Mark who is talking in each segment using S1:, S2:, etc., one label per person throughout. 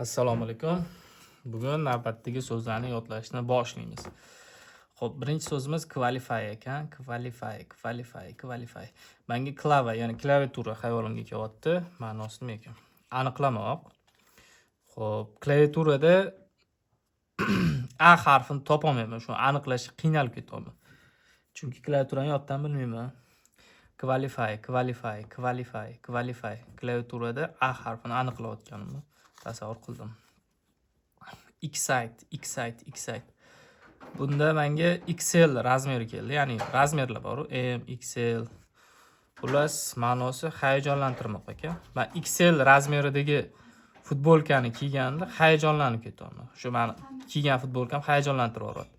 S1: Assalomu alaykum. Bugun navbatdagi so'zlarni yodlashni boshlaymiz. Xo'p, birinchi so'zimiz qualify ekan. Qualify, qualify, qualify. Menga klava, ya'ni klaviatura xayolimga kelyapti. Ma'nosi nima ekan? Aniqlamoq. Xo'p, klaviaturada A harfini topolmayman. Shuni aniqlashga qiynalib ketyapman. Chunki klaviaturani yoddan bilmayman. Qualify, qualify, qualify, qualify. Klaviaturada A harfini aniqlayotganimni tasavvur qildim. Excite, excite, excite. Bunda menga XL размер i keldi. Ya'ni размер lar bor-u, M, XL. Xullas, ma'nosi hayajonlantirmoq ekan. Man XL размер idagi futbolkani kiyganimda hayajonlanib ketyapman. Shu mani kiygan futbolkam hayajonlantirib yuboryapti.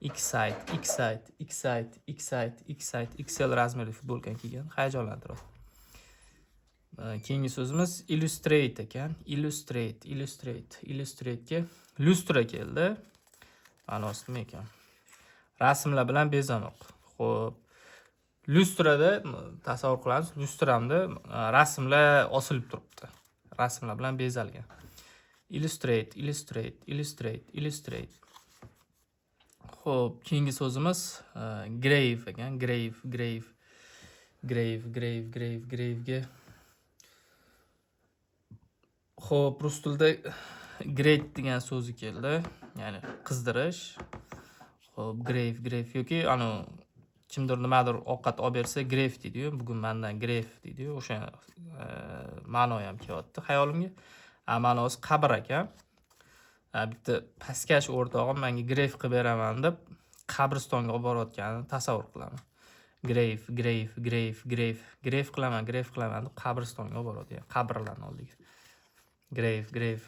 S1: Excite, excite, excite, excite, excite, XL размер li futbolkani kiygan hayajonlantiryapti. Keyingi so'zimiz illustrate ekan. Illustrate, illustrate, illustrate'ga lyustra keldi. Ma'nosi nima ekan? Rasmlar bilan bezamoq. Xo'p. Lyustrada tasavvur qilamiz, lyustramda rasmlar osilib turibdi. Rasmlar bilan bezalgan. Illustrate, illustrate, illustrate, illustrate. Xo'p, keyingi so'zimiz grave ekan. Grave, grave, grave, grave, grave, grave'ga. Xo'p, rus tilida греть degan so'zi keldi. Ya'ni qizdirish. Xo'p, grave, grave yoki anavi kimdir nimadir ovqat olib bersa, "Grave" deydi-yu, "Bugun mandan grave" deydi-yu, o'sha ma'no ham kelyapti xayolimga. A ma'nosi qabr ekan. Bitta pastkash o'rtog'im menga grave qilib beraman deb qabristonga olib borayotganini tasavvur qilaman. Grave, grave, grave, grave, grave qilaman, grave qilaman deb qabristonga olib boradi, ya'ni qabrlarni oldiga. Grave, grave.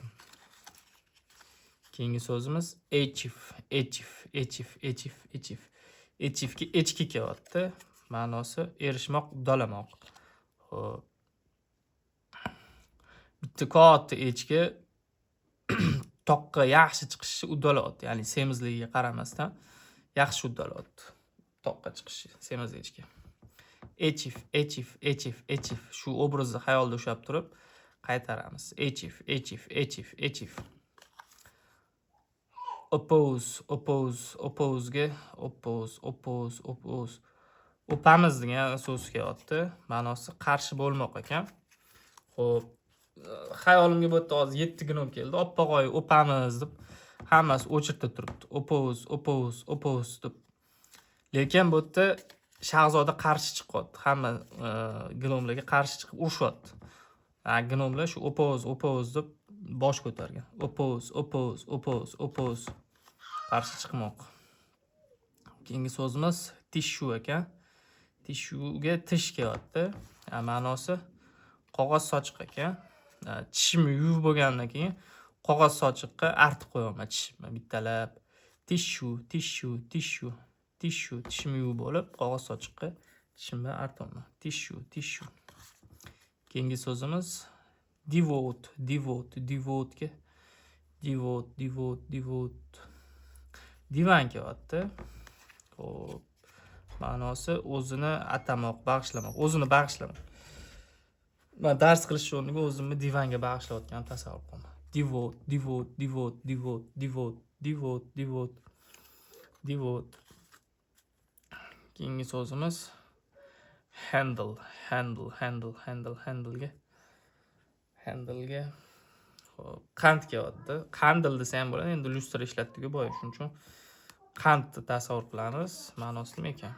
S1: Keyingi so'zimiz achieve, achieve, achieve, achieve, achieve. Achieve'ga echki kelyapti. Ma'nosi erishmoq, uddalamoq. Xo'p. Bitta katta echki toqqa yaxshi chiqishni uddalayapti. Ya'ni semizligiga qaramasdan yaxshi uddalayapti. Toqqa chiqishi semiz echki. Achieve, achieve, achieve, achieve. Shu obrazni xayolda ushlab turib qaytaramiz. Achieve, achieve, achieve, achieve. Oppose, oppose, oppose'ga oppose, oppose, oppose. O'pamiz degan so'z kelyapti. Ma'nosi qarshi bo'lmoq ekan. Xo'p, xayolimga bu yerda hozir 7 gnom keldi. Oppoq oy o'pamiz deb hammasi очередь da turibdi. Oppose, oppose, oppose deb. Lekin bu yerda shahzoda qarshi chiqyapti. Hamma gnomlarga qarshi chiqib urushyapti. Gnomlar shu oppose, oppose deb bosh ko'targan. Oppose, oppose, oppose, oppose. Qarshi chiqmoq. Keyingi so'zimiz tissue ekan. Tissuega tish kelyapti. Ma'nosi qog'oz sochiq ekan. Tishimni yuvib bo'lgandan keyin qog'oz sochiqqa artib qo'yaman tishimni bittalab. Tissue, tissue, tissue, tissue, tishimni yuvib bo'lib qog'oz sochiqqa tishimni artaman. Tissue, tissue. Keyingi so'zimiz devote, devote, devote'ga devote, devote, devote. Divan kelyapti. Xo'p. Ma'nosi o'zini atamoq, bag'ishlamoq, o'zini bag'ishlamoq. Man dars qilish o'rniga o'zimni divanga bag'ishlayotganimni tasavvur qilaman. Devote, devote, devote, devote, devote, devote, devote, devote. Keyingi so'zimiz handle, handle, handle, handle, handle'ga handle'ga. Xo'p, qand kelyapti. Qandil desa ham bo'ladi. Endi lyustra ishlatdik-ku boya, shuning uchun qandni tasavvur qilamiz. Ma'nosi nima ekan?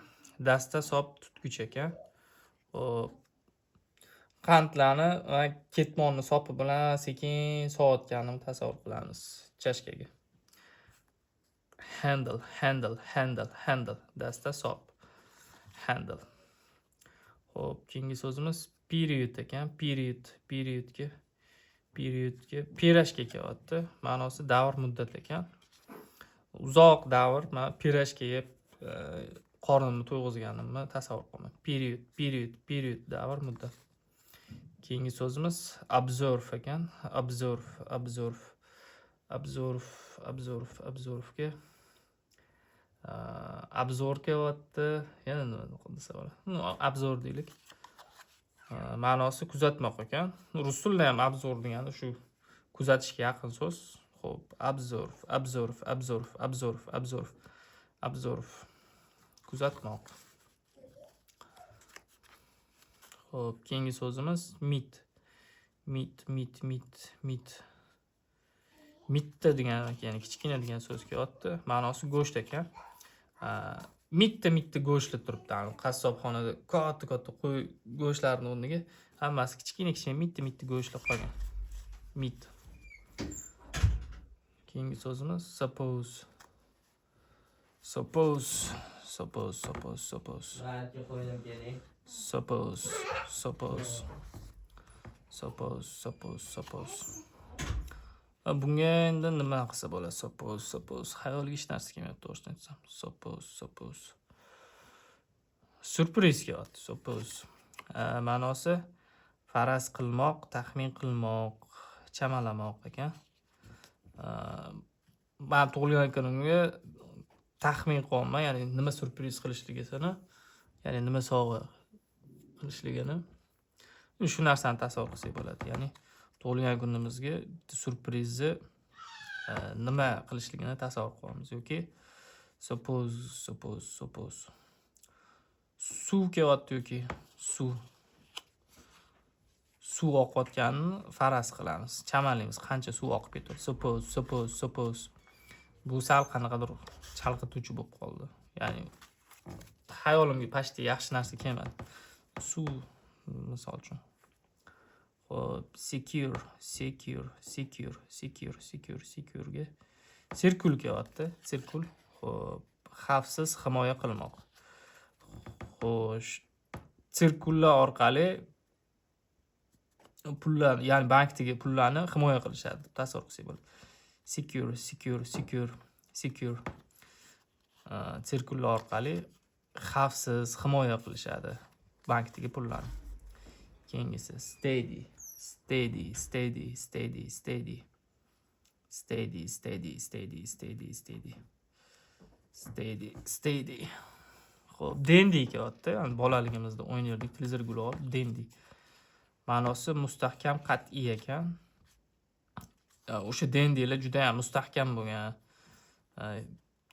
S1: Dasta sop tutqich ekan. Xo'p. Qandlarni va ketmonni sopi bilan sekin sovayotganini tasavvur qilamiz chashkaga. Handle, handle, handle, handle. Dasta sop. Handle. Xo'p, keyingi so'zimiz period ekan. Period, periodga periodga pirojka kelyapti. Ma'nosi davr, muddat ekan. Uzoq davr man pirojka yeb qornimni to'yg'izganimni tasavvur qilaman. Period, period, period, davr, muddat. Keyingi so'zimiz observe ekan. Observe, observe, observe, observe, observe'ga обзор kelyapti. Yana nima desa bo'ladi? Ну, обзор deylik. Ma'nosi kuzatmoq ekan. Rus tilida ham обзор degani shu Kuzatishga yaqin so'z. Xo'p, observe, observe, observe, observe, observe, observe. Kuzatmoq. Xo'p, keyingi so'zimiz meet. Meet, meet, meet, meet. Mitta degan, ya'ni kichkina degan so'z kelyapti. Ma'nosi go'sht ekan. Mitta mitta go'shtlar turibdi. Qassobxonada katta katta qo'y go'shtlarini o'rniga hammasi kichkina kichkina mitta mitta go'shtlar qolgan. Meat. Keyingi so'zimiz suppose. Suppose, suppose, suppose, suppose.
S2: Balki qo'ydim keling.
S1: Suppose, suppose. Suppose, suppose, suppose. Bunga endi nima qilsa bo'ladi? Suppose, suppose. Xayolga hech narsa kelmayapti, to'g'risini aytsam. Suppose, suppose. Syurpriz kelyapti. Suppose. Ma'nosi faraz qilmoq, taxmin qilmoq, chamalamoq ekan. Man tug'ilgan kunimga taxmin qilyapman, ya'ni nima syurpriz qilishligini, ya'ni nima sovg'a qilishligini. Shu narsani tasavvur qilsak bo'ladi. Ya'ni tug'ilgan kunimizga bitta syurprizni nima qilishligini tasavvur qilyapmiz yoki suppose, suppose, suppose. Suv kelyapti yoki suv. Suv oqayotganini faraz qilamiz, chamalaymiz, qancha suv oqib ketyapti. Suppose, suppose, suppose. Bu sal qanaqadir chalg'ituvchi bo'lib qoldi. Ya'ni xayolimga почти yaxshi narsa kelmadi. Suv misol uchun. Xo'p, secure, secure, secure, secure, secure, secure'ga sirkul kelyapti. Sirkul. Xo'p, xavfsiz himoya qilmoq. Xo'sh, sirkullar orqali pullar, ya'ni bankdagi pullarni himoya qilishadi deb tasavvur qilsak bo'ladi. Secure, secure, secure, secure. Sirkullar orqali xavfsiz himoya qilishadi bankdagi pullarni. Keyingisi steady, steady, steady, steady, steady. Steady, steady, steady, steady, steady. Steady, steady. Xo'p, dendi kelyapti. Ya'ni bolaligimizda o'ynardik, televizorga ulab olib, dendi. Ma'nosi mustahkam, qat'iy ekan. O'sha dendilar juda ham mustahkam bo'lgan.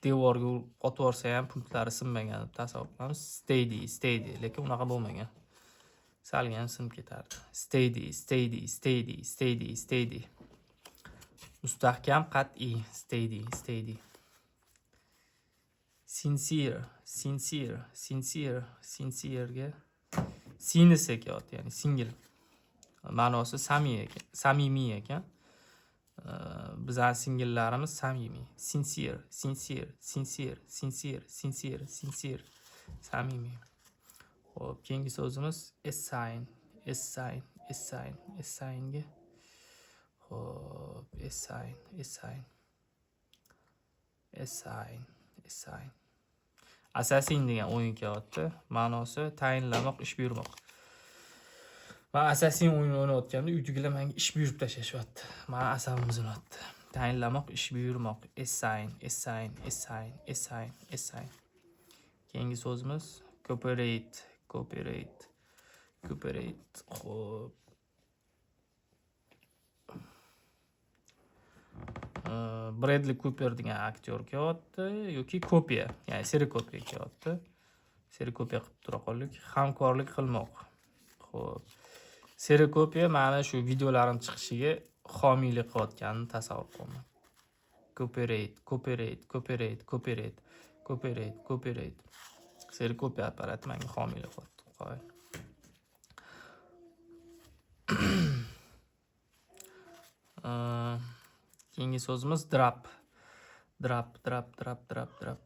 S1: Devorga otib yuborsa ham pultlari sinmagan deb tasavvur qilamiz. Steady, steady, lekin unaqa bo'lmagan. Salgina sinib ketardi. Steady, steady, steady, steady, steady. Mustahkam, qat'iy, steady, steady. Sincere, sincere, sincere, sincere'ga sinisi kelyapti, ya'ni singil. Ma'nosi samimiy ekan, samimiy ekan. Bizning singillarimiz samimiy. Sincere, sincere, sincere, sincere, sincere, sincere, samimiy. Xo'p, keyingi so'zimiz assign, assign, assign, assignga. Xo'p, assign, assign. Assign, assign. Assassin degan o'yin kelyapti. Ma'nosi tayinlamoq, ish buyurmoq. Man Assassin o'yinini o'ynayotganimda uydagilar menga ish buyurib tashlashyapti. Mani asabim buzilyapti. Tayinlamoq, ish buyurmoq. Assign, assign, assign, assign, assign. Keyingi so'zimiz cooperate, cooperate, cooperate. Xo'p. Bradley Cooper degan aktyor kelyapti yoki kopiya, ya'ni serikopiya kelyapti. Serikopiya qilib tura qoldik. Hamkorlik qilmoq. Xo'p. Serikopiya mana shu videolarim chiqishiga homiylik qilayotganini tasavvur qilaman. Cooperate, cooperate, cooperate, cooperate, cooperate, cooperate. Serikopiya apparati menga homiylik qilyapti. Qo'y. Keyingi so'zimiz drop. Drop, drop, drop, drop, drop.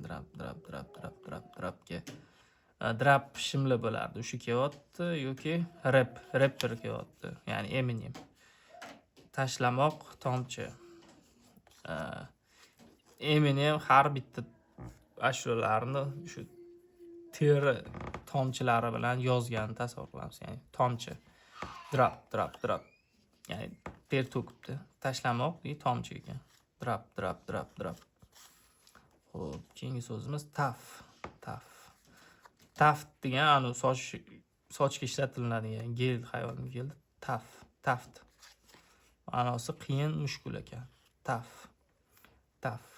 S1: Drop, drop, drop, drop, drop, dropga. Drop shimla bo'lardi. O'sha kelyapti yoki rap, rapper kelyapti. Ya'ni Eminem. Tashlamoq tomchi. Eminem har bitta ashulalarini shu teri tomchilari bilan yozganini tasavvur qilamiz. Ya'ni tomchi. Drop, drop, drop. Ya'ni ter to'kibdi. Tashlamoq tomchi ekan. Drop, drop, drop, drop. Xo'p, keyingi so'zimiz taf, taf. Taft degan anu sochga ishlatiladigan gel xayolimga keldi. Taf, taft. Ma'nosi qiyin, mushkul ekan. Tough. Tough.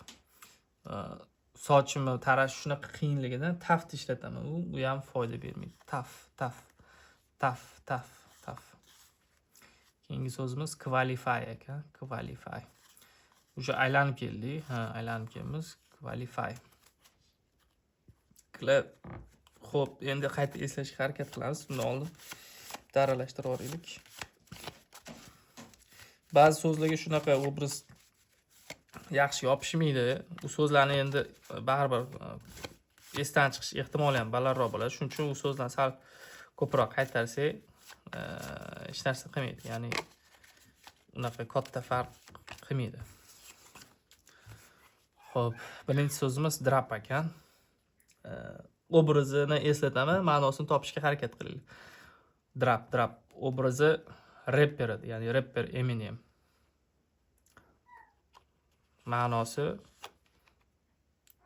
S1: Sochimni tarash shunaqa qiyinligidan taft ishlataman. U ham foyda bermaydi. Tough, tough. Tough, tough, tough. Keyingi so'zimiz qualify ekan. Qualify. Уже aylanib keldik. Ha, aylanib kelamiz. Qualify. Xo'p, endi qayta eslashga harakat qilamiz. Bundan oldin bitta aralashtirib yuboraylik. Ba'zi so'zlarga shunaqa obraz yaxshi yopishmaydi. U so'zlarni endi baribir esdan chiqish ehtimoli ham balandroq bo'ladi. Shuning uchun u so'zlarni sal ko'proq qaytarsak, hech narsa qilmaydi. Ya'ni unaqa katta farq qilmaydi. Xo'p, birinchi so'zimiz drop ekan. Obrazini eslataman, ma'nosini topishga harakat qilinglar. Drop, drop obrazi repper edi, ya'ni repper Eminem. Ma'nosi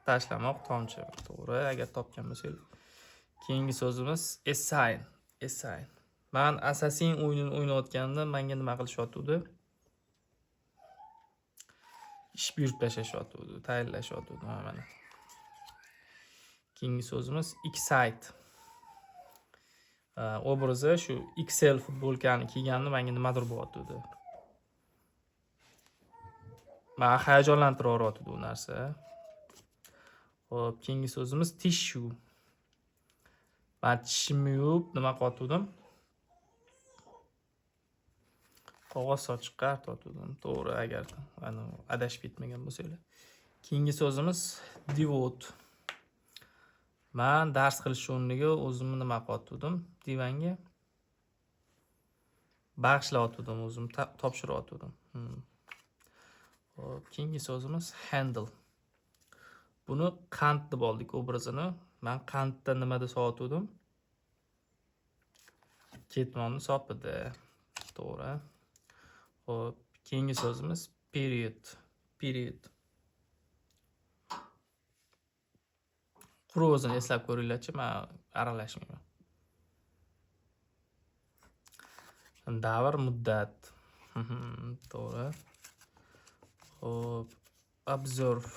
S1: tashlamoq, tomchi. To'g'ri, agar topgan bo'lsangiz. Keyingi so'zimiz assign, assign. Man Assassin o'yinini o'ynayotganimda menga nima qilishyotgandi? Ish buyurib tashlashyotgandi, tayinlashyotgandi mana. Keyingi so'zimiz excite. Obrazi shu XL futbolkani kiyganimda menga nimadir bo'lyotgandi. Meni hayajonlantirib yuboryotgandi u narsa. Xo'p, keyingi so'zimiz tissue. Men tishimni yuvib nima qilyotgandim? Qog'oz sochiqqa artayotgandim. To'g'ri, agar adashib ketmagan bo'lsanglar. Keyingi so'zimiz devote. Men dars qilish o'rniga o'zimni nima qilyotgandim? Divanga bag'ishlayotgandim, o'zimni topshirayotgandim. Xo'p, keyingi so'zimiz handle. Buni qand deb oldik obrazini. Men qandda nimada sovutgandim? Ketmonni sopida. To'g'ri. Xo'p, keyingi so'zimiz period. Period. Quruq o'zini eslab ko'ringlarchi, men aralashmayman. Davr, muddat. To'g'ri. Xo'p, observe,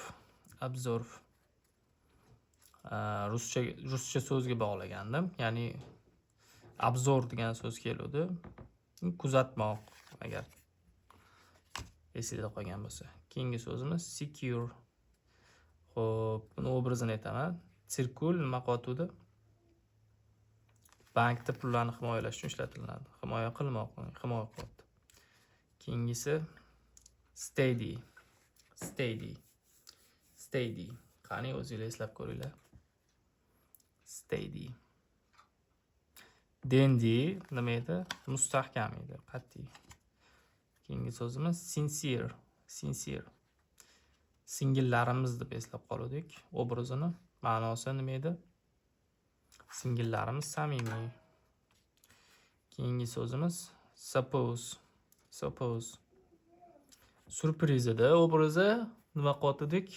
S1: observe. Ruscha so'zga bog'lagandim. Ya'ni obzor degan so'z keluvdi. Kuzatmoq, agar esingizda qolgan bo'lsa. Keyingi so'zimiz secure. Xo'p, buni obrazini aytaman. Sirkul nima qilyotgandi? Bankda pullarni himoyalash uchun ishlatiladi. Himoya qilmoq, himoya qilyapti. Keyingisi steady. Steady. Steady. Qani o'zinglar eslab ko'ringlar. Steady. Dendi nima edi? Mustahkam edi, qat'iy. Keyingi so'zimiz sincere. Sincere. Singillarimiz deb eslab qoldik obrazini. Ma'nosi nima edi? Singillarimiz samimiy. Keyingi so'zimiz suppose. Suppose. Syurpriz edi obrazi. Nima qilyotgandik?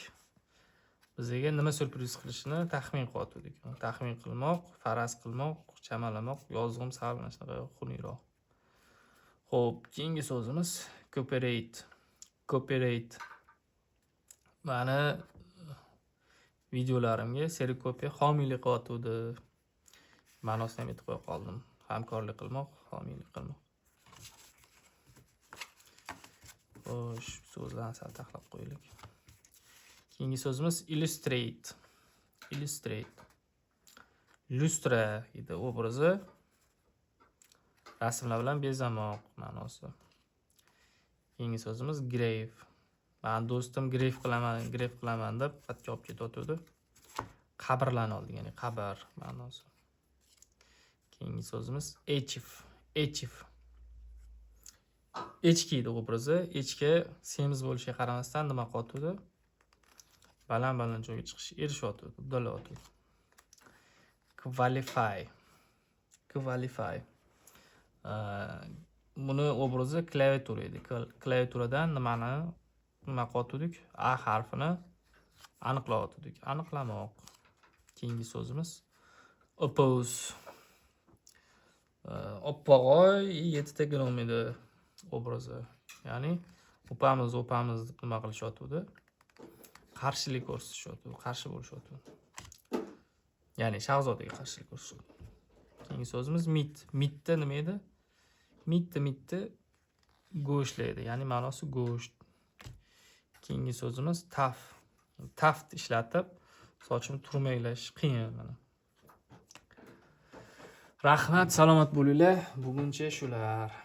S1: Bizga nima syurpriz qilishini taxmin qilyotgandik. Taxmin qilmoq, faraz qilmoq, chamalamoq, yozg'im sal mana shunaqa xunukroq. Xo'p, keyingi so'zimiz cooperate. Cooperate. Mani videolarimga serikopiya homiylik qilyotgandi. Ma'nosini ham aytib qo'ya qoldim. Hamkorlik qilmoq, homiylik qilmoq. Xo'sh, so'zlarni sal taxlab qo'yaylik. Keyingi so'zimiz illustrate. Illustrate. Lustra edi obrazi. Rasmlar bilan bezamoq ma'nosi. Keyingi so'zimiz grave. Mani do'stim grave qilaman, grave qilaman deb xatga olib ketayotgandi. Qabrlarni oldi, ya'ni qabr ma'nosi. Keyingi so'zimiz achieve. Achieve. Echki edi obrazi. Echki semiz bo'lishiga qaramasdan nima qilyotgandi? Baland-baland joyga chiqish erishyotgandi, uddalayotgandi. Qualify. Qualify. Buni obrazi klaviatura edi. Klaviaturadan nimani nima qilyotgandik? A harfini aniqlayotgandik. Aniqlamoq. Keyingi so'zimiz oppose. Oppoq oy, yettita gnom edi obrazi. Ya'ni o'pamiz, o'pamiz deb nima qilishyotgandi? Qarshilik ko'rsatishyapti, qarshi bo'lishyapti. Ya'ni Shahzodaga qarshilik ko'rsatishyapti. Keyingi so'zimiz meat. Meatda nima edi? Meatni, meatni go'shtlaydi, ya'ni ma'nosi go'sht. Keyingi so'zimiz tough. Tuft ishlatib sochimni turmaklash qiyin mana. Rahmat, salomat bo'linglar. Buguncha shular.